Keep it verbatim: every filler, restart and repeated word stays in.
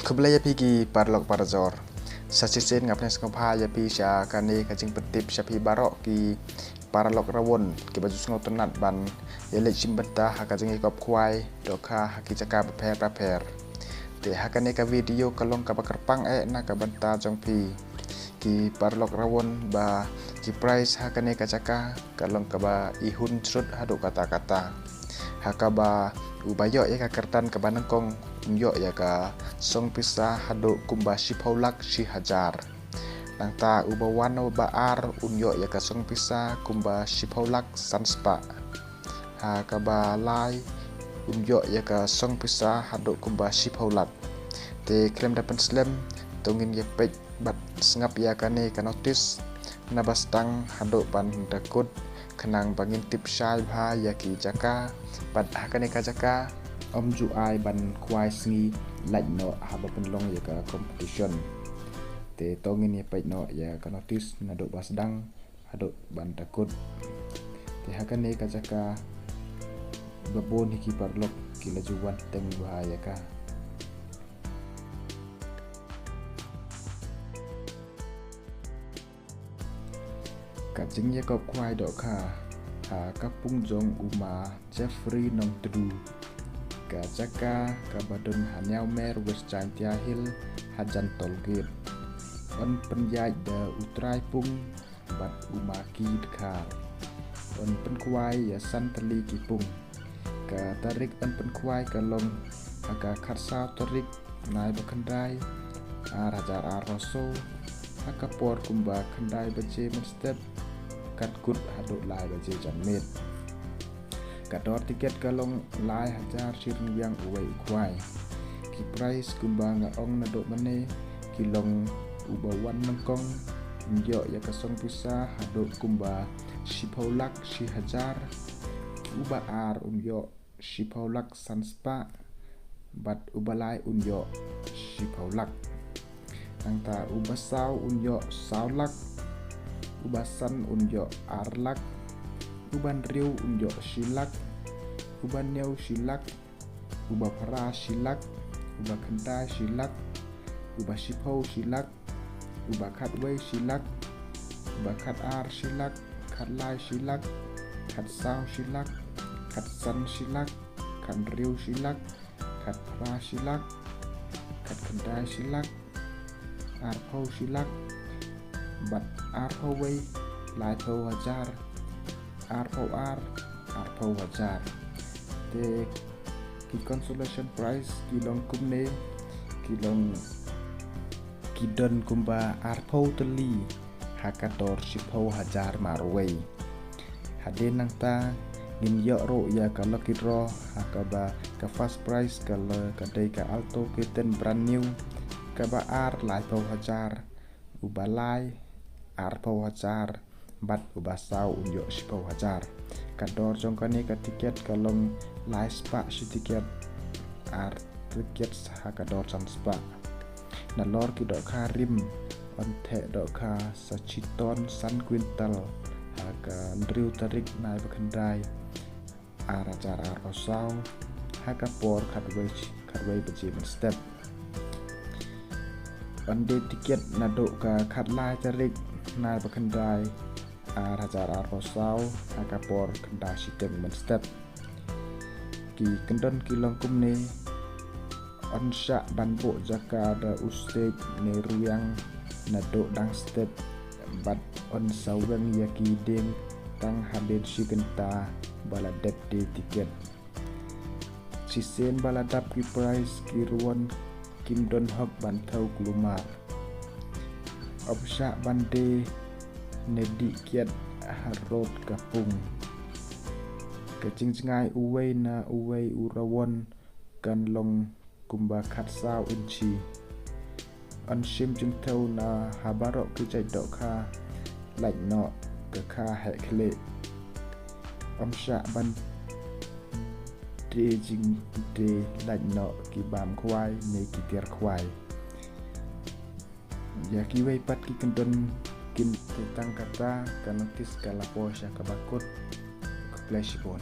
Khublei ïa phi ki paralok parajor. Sa shisien nga pynshong sngewbha ïa phi sha kane ka jingpyntip sha phi baroh ki paralok rawon kiba ju sngewtynnat ban ïaleit shim bynta ha ka jingïakop khwai dohkha ha ki jaka bapher bapher. Te ha kane ka video ka long kaba kyrpang eh na ka bynta jong phi ki paralok rawon ba ki price ha kane ka jaka ka long kaba ihun shrut haduh katta katta. Ha kaba uba ïoh ïa ka kyrdan kaba nyngkong un ïoh ïa ka song pisa haduh kumba shiphew lak shi hajar. Nangta uba wan uba ar un ïoh ïa ka song pisa kumba shiphew lak san spah. Ha kaba lai un ïoh ïa ka song pisa haduh kumba shiphew lak. Te khlem da pynslem, to ngin ïa peit bad sngap ïa kane ka notice naba sdang haduh ban da kut khnang ba ngin tip shai bha ïa ki jaka bad ha kane ka jaka ym ju ai ban khwai sngi lait noh haba pynlong ïa ka competition. Te to ngin ïa peit noh ïa ka notice naduh ba sdang haduh ban da kut. Te ha kane ka jaka ba bun hi ki paralok ki la ju wan teng bha ïa ka. Ka jingïakop khwai dohkha ha ka pung jong u ma Jeffrey Nongtdu. Ka jaka kaba don ha Niawmer, West Jaintia Hills, hajan Tollgate. Yn pynïaid da u trai pung bad u ma Ki Dkhar. Yn pynkhwai ïa san tylli ki pung. Ka tarik yn pynkhwai ka long ha ka khatsaw tarik Nai ba khyndai, ar hajar arphew saw, ha ka por kumba khyndai baje mynstep, kat kut haduh lai baje janmiet. Ka dor tiket ka long lai hajar shi ryngwiang uwei u khwai. Ki prize kumba nga ong naduh mynne, ki long uba wan nyngkong, un ïoh ïa ka song pisa, haduh kumba shiphew lak shi hajar, uba ar un ïoh shiphew lak san spah, bad uba lai un ïoh shiphew lak. Nangta uba saw un ïoh saw lak, uba san un ïoh ar lak, uba hynriew un ïoh shi lak, uba hynñiew shi lak, uba phra shi lak, uba khyndai shi lak, uba shiphew shi lak, uba khatwei shi lak, uba khatar shi lak, khatlai shi lak, khatsaw shi lak, khatsan shi lak, khathynriew shi lak, khatphra shi lak, khatkhyndai shi lak, arphew shi lak, bad arphew wei, laiphew hajar, arphew ar, arphew hajar. Te ki consolation prize ki long kumne, ki long ki don kumba arphew tylli ha ka dor shiphew hajar marwei. Hadien nangta ngin ïoh ruh ïa ka lucky draw ha kaba ka first prize ka la ka dei ka Alto K ten brand new, kaba ar laiphew hajar, uba lai arphew hajar, bad uba saw un ïoh shiphew hajar. Ka dor jong kane ka tiket ka long lai spah shi tiket, ar tiket ha ka dor san spah. Nalor ki dohkha rim, yn theh dohkha sa chiton san kwintal ha ka hynriew tarik Nai ba khyndai, ar hajar arphew saw, ha ka por khatwei, khatwei baje mynstep. Yn die tiket naduh ka khatlai tarik Nai ba khyndai, ar hajar arphew saw, ha ka por khyndai shiteng mynstep. Ki kyndon ki long kumne, yn shah ban buh jaka da u stage ne rwiang naduh dang step, bad yn sa weng ïa ki dieng tang hadien shi kynta ba la dep die tiket. Shisien ba la dap ki prize ki ruh yn kim don hok ban thew kulmar. Ym shah ban die ne dih kiad harud ka pung. Ka jingjngai uwei na uwei u rawon kan long kumba khatsaw inchi. Yn shim jingthew na ha baroh ki jait dohkha, lait noh ka kha heh khlieh. Ym shah ban die jingdie lait noh ki bam khwai ne ki tiar khwai. Ïa kiwei pat ki kyndon kin te tang kata, ka notice ka la poi sha kaba kut. Khublei shibun.